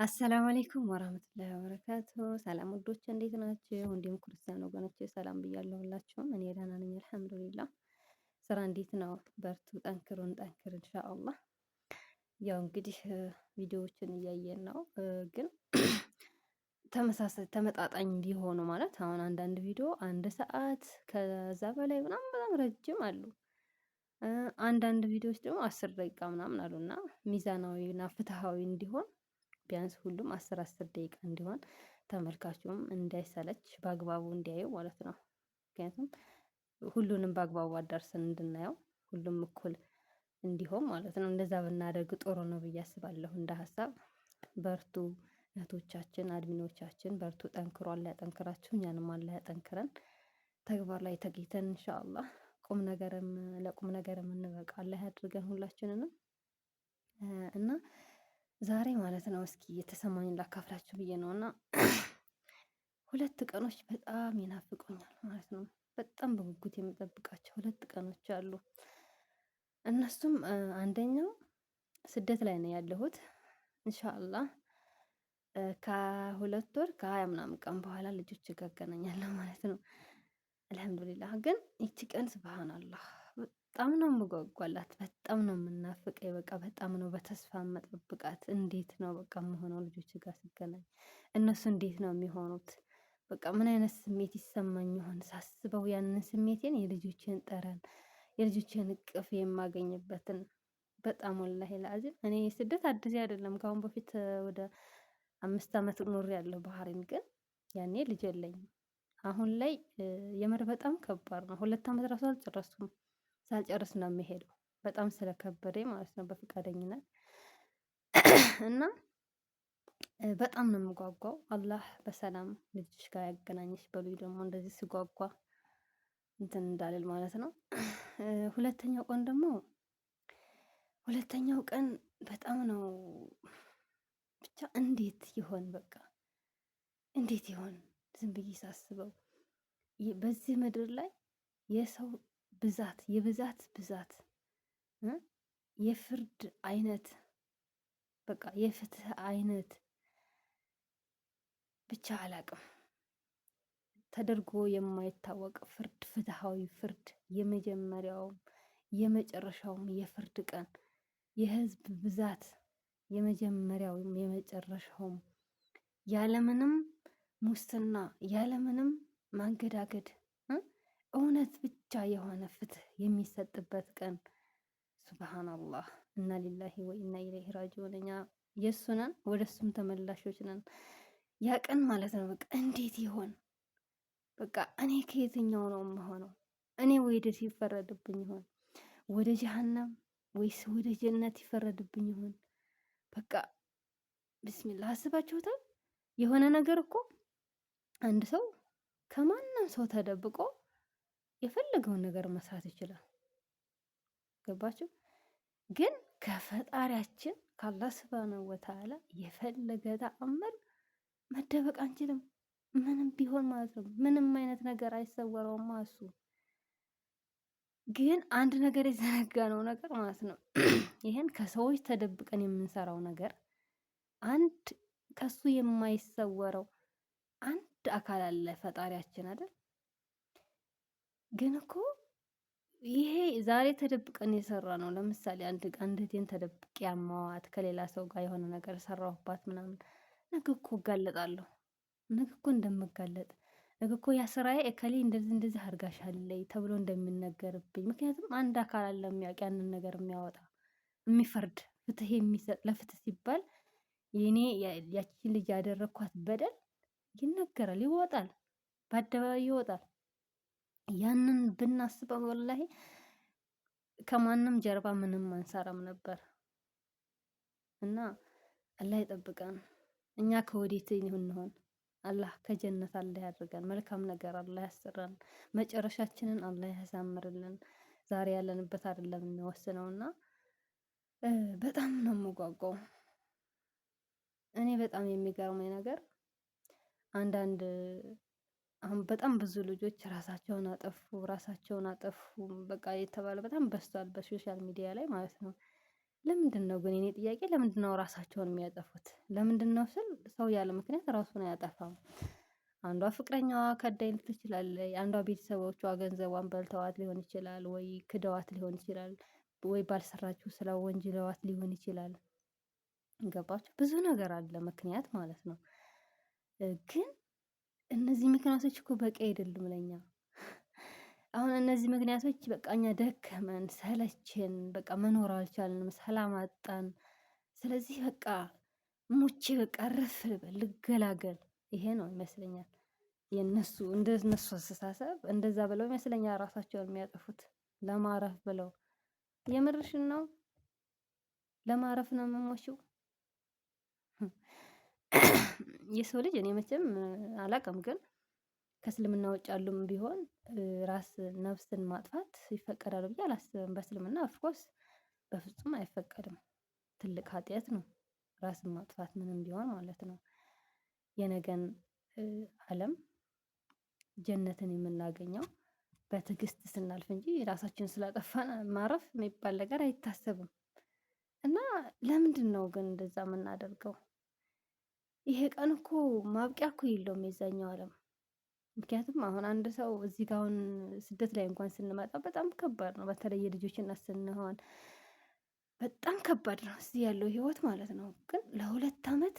السلام عليكم ورحمة الله وبركاته። ሰላም ውዶች እንዴት ናችሁ? እንዲሁም ክርስቲያን ወገኖቼ ሰላም ብያለሁ ሁላችሁም። እኔ ደህና ነኝ الحمد لله። ስራ እንዴት ነው? በርቱ፣ ጠንክሩ፣ እንጠንክር إن شاء الله። ያው እንግዲህ ቪዲዮዎችን እያየን ነው፣ ግን ተመሳሳይ ተመጣጣኝ ቢሆኑ ማለት አሁን አንዳንድ ቪዲዮ አንድ ሰዓት ከዛ በላይ ምናምን በጣም ረጅም አሉ። አንዳንድ ቪዲዮዎች ደግሞ 10 ደቂቃ ምናምን አሉና ሚዛናዊና ፍትሃዊ እንዲሆን ቢያንስ ሁሉም 10 10 ደቂቃ እንዲሆን ተመልካቹም እንዳይሰለች በአግባቡ እንዲያየው ማለት ነው። ምክንያቱም ሁሉንም በአግባቡ አዳርሰን እንድናየው ሁሉም እኩል እንዲሆን ማለት ነው። እንደዛ ብናደርግ ጥሩ ነው ብዬ አስባለሁ። እንደ ሀሳብ በርቱ እህቶቻችን፣ admin ኦቻችን በርቱ፣ ጠንክሮ አላህ ያጠንክራችሁ፣ እኛንም አላህ ያጠንክረን። ተግባር ላይ ተገኝተን إن شاء الله ቁም ነገርም ለቁም ነገር የምንበቃ አላህ ያድርገን ሁላችንንም። እና ዛሬ ማለት ነው እስኪ የተሰማኝን ላካፍላችሁ ብዬ ነው። እና ሁለት ቀኖች በጣም ይናፍቁኛል ማለት ነው። በጣም በጉጉት የምጠብቃቸው ሁለት ቀኖች አሉ። እነሱም አንደኛው ስደት ላይ ነው ያለሁት። إن شاء الله ከ2 ወር ከ20 ምናምን ቀን በኋላ ልጆች ጋር እገናኛለሁ ማለት ነው። الحمد لله ግን ይቺ ቀን سبحان الله በጣም ነው የምጓጓላት፣ በጣም ነው የምናፍቀኝ። በቃ በጣም ነው በተስፋ መጠብቃት። እንዴት ነው በቃ የምሆነው ልጆች ጋር ስገናኝ፣ እነሱ እንዴት ነው የሚሆኑት? በቃ ምን አይነት ስሜት ይሰማኝ ይሆን ሳስበው፣ ያንን ስሜቴን የልጆችን ጠረን የልጆችን እቅፍ የማገኝበትን በጣም والله العظيم እኔ ስደት አዲስ አይደለም። ከአሁን በፊት ወደ 5 ዓመት ኖሬያለሁ ባህሬን፣ ግን ያኔ ልጅ የለኝም። አሁን ላይ የምር በጣም ከባድ ነው። 2 ዓመት ራሱ አልጨረስኩም። ሳልጨርስ ነው የምሄደው በጣም ስለከበደኝ ማለት ነው በፈቃደኝነት እና በጣም ነው የምጓጓው። አላህ በሰላም ልጅሽ ጋር ያገናኝሽ በሉኝ። ደግሞ እንደዚህ ስጓጓ እንትን እንዳልል ማለት ነው። ሁለተኛው ቀን ደግሞ ሁለተኛው ቀን በጣም ነው ብቻ እንዴት ይሆን በቃ እንዴት ይሆን ዝም ብዬ ሳስበው በዚህ ምድር ላይ የሰው ብዛት የብዛት ብዛት የፍርድ አይነት በቃ የፍትህ አይነት ብቻ አላቅም ተደርጎ የማይታወቅ ፍርድ፣ ፍትሃዊ ፍርድ፣ የመጀመሪያውም የመጨረሻውም የፍርድ ቀን፣ የህዝብ ብዛት የመጀመሪያውም የመጨረሻውም ያለምንም ሙስና ያለምንም ማንገዳገድ እውነት ብቻ የሆነ ፍትህ የሚሰጥበት ቀን። سبحان الله إنا لله وإنا إليه راجعون። እኛ የእሱ ነን፣ ወደ እሱም ተመላሾች ነን። ያ ቀን ማለት ነው። በቃ እንዴት ይሆን? በቃ እኔ ከየትኛው ነው የምሆነው? እኔ ወዴት ይፈረድብኝ ይሆን? ወደ ጀሀነም ወይስ ወደ ጀነት ይፈረድብኝ ይሆን? በቃ بسم الله አስባችሁታል? የሆነ ነገር እኮ አንድ ሰው ከማንም ሰው ተደብቆ የፈለገውን ነገር መስራት ይችላል። ገባችሁ? ግን ከፈጣሪያችን ከአላህ سبحانه وتعالى የፈለገ ተአምር መደበቅ አንችልም። ምንም ቢሆን ማለት ነው። ምንም አይነት ነገር አይሰወረውም እሱ። ግን አንድ ነገር የዘነጋ ነው ነገር ማለት ነው። ይህን ከሰዎች ተደብቀን የምንሰራው ነገር አንድ ከሱ የማይሰወረው አንድ አካል አለ ፈጣሪያችን አይደል? ግን እኮ ይሄ ዛሬ ተደብቀን የሰራ ነው። ለምሳሌ አንድ እህቴን ተደብቄ ያማዋት ከሌላ ሰው ጋር የሆነ ነገር ሰራሁባት ምናምን፣ ነገ እኮ እጋለጣለሁ። ነገ እኮ እንደምጋለጥ፣ ነገ እኮ ያ ስራዬ እከሌ እንደዚህ እንደዚህ አድርጋሻለይ ተብሎ እንደሚነገርብኝ። ምክንያቱም አንድ አካል አለ የሚያውቅ፣ ያንን ነገር የሚያወጣ፣ የሚፈርድ፣ ፍትህ የሚሰጥ። ለፍትህ ሲባል የኔ ያቺን ልጅ ያደረግኳት በደል ይነገራል፣ ይወጣል፣ በአደባባይ ይወጣል። ያንን ብናስበው ወላሂ ከማንም ጀርባ ምንም አንሰራም ነበር። እና አላህ ይጠብቀን። እኛ ከወዴት እንሆን? አላህ ከጀነት አላህ ያድርገን። መልካም ነገር አላህ ያሰራን። መጨረሻችንን አላህ ያሳምርልን። ዛሬ ያለንበት አይደለም የሚወስነውና በጣም ነው የምጓጓው። እኔ በጣም የሚገርመኝ ነገር አንዳንድ አሁን በጣም ብዙ ልጆች ራሳቸውን አጠፉ፣ ራሳቸውን አጠፉ በቃ የተባለ በጣም በዝቷል በ social media ላይ ማለት ነው። ለምንድነው ግን የኔ ጥያቄ ለምንድነው ራሳቸውን የሚያጠፉት? ለምንድነው ስል ሰው ያለ ምክንያት ራሱን አያጠፋም። አንዷ ፍቅረኛዋ ከዳኝ ልትል ትችላለች፣ አንዷ ቤተሰቦቿ ገንዘቧን በልተዋት ሊሆን ይችላል፣ ወይ ክደዋት ሊሆን ይችላል፣ ወይ ባልሰራችው ስራ ወንጅለዋት ሊሆን ይችላል። ገባችሁ? ብዙ ነገር አለ ምክንያት ማለት ነው። ግን እነዚህ ምክንያቶች እኮ በቂ አይደሉም ለኛ። አሁን እነዚህ ምክንያቶች በቃ እኛ ደከመን፣ ሰለቸን፣ በቃ መኖር አልቻልንም፣ ሰላም አጣን። ስለዚህ በቃ ሙቼ በቃ እረፍ ልበል፣ ልገላገል። ይሄ ነው ይመስለኛል የነሱ እንደነሱ አስተሳሰብ እንደዛ ብለው ይመስለኛል ራሳቸውን የሚያጠፉት ለማረፍ ብለው። የምርሽን ነው? ለማረፍ ነው የምሞሽው? የሰው ልጅ እኔ መቼም አላውቅም፣ ግን ከእስልምና ውጭ ያሉም ቢሆን ራስ ነፍስን ማጥፋት ይፈቀዳል ብዬ አላስብም። በእስልምና of course በፍጹም አይፈቀድም። ትልቅ ኃጢአት ነው ራስን ማጥፋት ምንም ቢሆን ማለት ነው። የነገን ዓለም ጀነትን የምናገኘው በትዕግስት ስናልፍ እንጂ ራሳችን ስላጠፋን ማረፍ የሚባል ነገር አይታሰብም። እና ለምንድን ነው ግን እንደዛ የምናደርገው? ይሄ ቀን እኮ ማብቂያ እኮ የለውም የዛኛው ዓለም። ምክንያቱም አሁን አንድ ሰው እዚህ ጋር አሁን ስደት ላይ እንኳን ስንመጣ በጣም ከባድ ነው። በተለይ የልጆች እናት ስንሆን በጣም ከባድ ነው እዚህ ያለው ህይወት ማለት ነው። ግን ለ2 አመት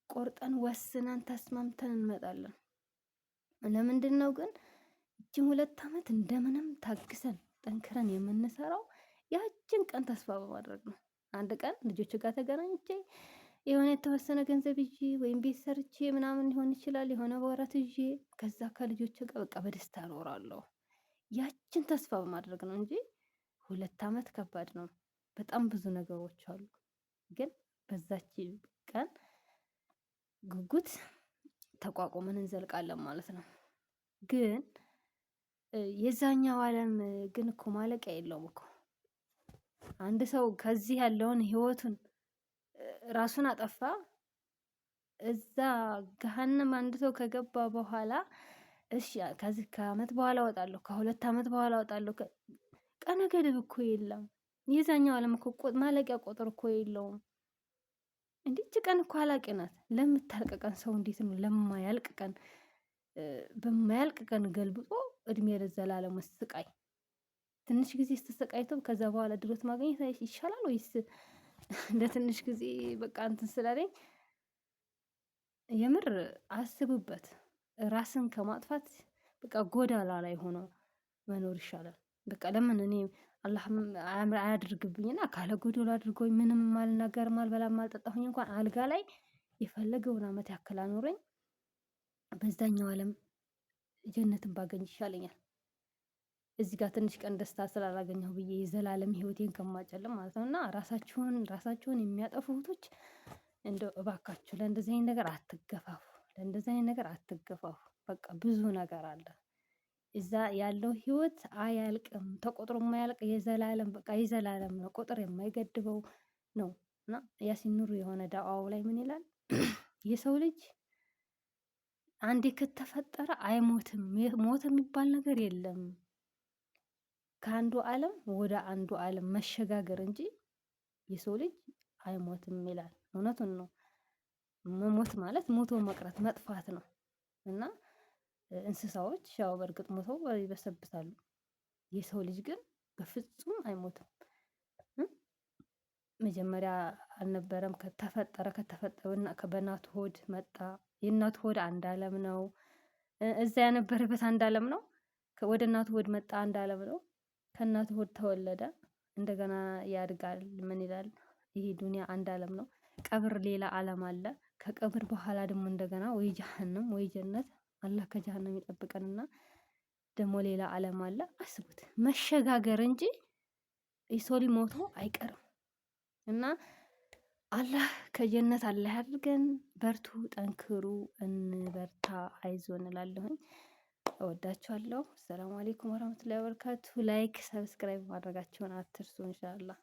ቆርጠን ወስነን ተስማምተን እንመጣለን። ለምንድን ነው ግን እቺን 2 አመት እንደምንም ታግሰን ጠንክረን የምንሰራው? ያችን ቀን ተስፋ በማድረግ ነው። አንድ ቀን ልጆች ጋር ተገናኝቼ የሆነ የተወሰነ ገንዘብ ይዤ ወይም ቤት ሰርቼ ምናምን ሊሆን ይችላል፣ የሆነ ወረት ይዤ ከዛ ከልጆች ጋር በቃ በደስታ እኖራለሁ። ያችን ተስፋ በማድረግ ነው እንጂ 2 አመት ከባድ ነው። በጣም ብዙ ነገሮች አሉ። ግን በዛች ቀን ጉጉት ተቋቁመን እንዘልቃለን ማለት ነው። ግን የዛኛው ዓለም ግን እኮ ማለቂያ የለውም እኮ። አንድ ሰው ከዚህ ያለውን ህይወቱን ራሱን አጠፋ፣ እዛ ገሃነም አንድ ሰው ከገባ በኋላ እሺ ከዚህ ከአመት በኋላ እወጣለሁ፣ ከ2 አመት በኋላ እወጣለሁ፣ ቀነ ገደብ እኮ የለም። የዛኛው ዓለም እኮ ማለቂያ ቁጥር እኮ የለውም። እንዴ ቀን እኮ አላቂ ናት። ለምታልቅ ቀን ሰው እንዴት ነው ለማያልቅ ቀን በማያልቅ ቀን ገልብጦ እድሜ ለዘላለም ስቃይ ትንሽ ጊዜ ስተሰቃይቶ ከዛ በኋላ ድሎት ማግኘት ይሻላል ወይስ ለትንሽ ጊዜ በቃ እንትን ስላለኝ? የምር አስቡበት። ራስን ከማጥፋት በቃ ጎዳና ላይ ሆኖ መኖር ይሻላል። በቃ ለምን እኔ አላህ አያድርግብኝና ካለ ጎዶሎ አድርጎኝ ምንም አልናገርም አልበላም አልጠጣሁኝ እንኳን አልጋ ላይ የፈለገውን አመት ያክል አኖረኝ፣ በዛኛው ዓለም ጀነትን ባገኝ ይሻለኛል። እዚህ ጋር ትንሽ ቀን ደስታ ስላላገኘሁ ብዬ የዘላለም ህይወቴን ከማጨልም ማለት ነው። እና ራሳችሁን የሚያጠፉ እህቶች እንደው እባካችሁ ለእንደዚህ አይነት ነገር አትገፋፉ፣ ለእንደዚህ አይነት ነገር አትገፋፉ። በቃ ብዙ ነገር አለ እዛ ያለው ህይወት አያልቅም፣ ተቆጥሮ የማያልቅ የዘላለም በቃ የዘላለም ነው፣ ቁጥር የማይገድበው ነው። እና ያሲን ኑሩ የሆነ ዳዋው ላይ ምን ይላል? የሰው ልጅ አንዴ ከተፈጠረ አይሞትም፣ ሞት የሚባል ነገር የለም። ከአንዱ ዓለም ወደ አንዱ ዓለም መሸጋገር እንጂ የሰው ልጅ አይሞትም ይላል። እውነቱን ነው። መሞት ማለት ሞቶ መቅረት መጥፋት ነው። እና እንስሳዎች ያው በእርግጥ ሞተው ይበሰብሳሉ። የሰው ልጅ ግን በፍጹም አይሞትም። መጀመሪያ አልነበረም። ከተፈጠረ ከተፈጠረና በእናቱ ሆድ መጣ። የእናቱ ሆድ አንድ ዓለም ነው። እዛ የነበረበት አንድ ዓለም ነው። ወደ እናቱ ሆድ መጣ፣ አንድ ዓለም ነው። ከእናቱ ሆድ ተወለደ፣ እንደገና ያድጋል። ምን ይላል? ይሄ ዱንያ አንድ ዓለም ነው። ቀብር ሌላ ዓለም አለ። ከቀብር በኋላ ደግሞ እንደገና ወይ ጀሃነም ወይ ጀነት፣ አላህ ከጀሃነም ይጠብቀንና ደግሞ ሌላ ዓለም አለ። አስቡት፣ መሸጋገር እንጂ የሰው ልጅ ሞቶ አይቀርም። እና አላህ ከጀነት አላህ ያድርገን። በርቱ፣ ጠንክሩ፣ እንበርታ፣ አይዞን እላለሁኝ። እወዳችኋለሁ። ሰላም አለይኩም ወራህመቱላሂ ወበረካቱ። like subscribe ማድረጋችሁን አትርሱ። ኢንሻአላህ።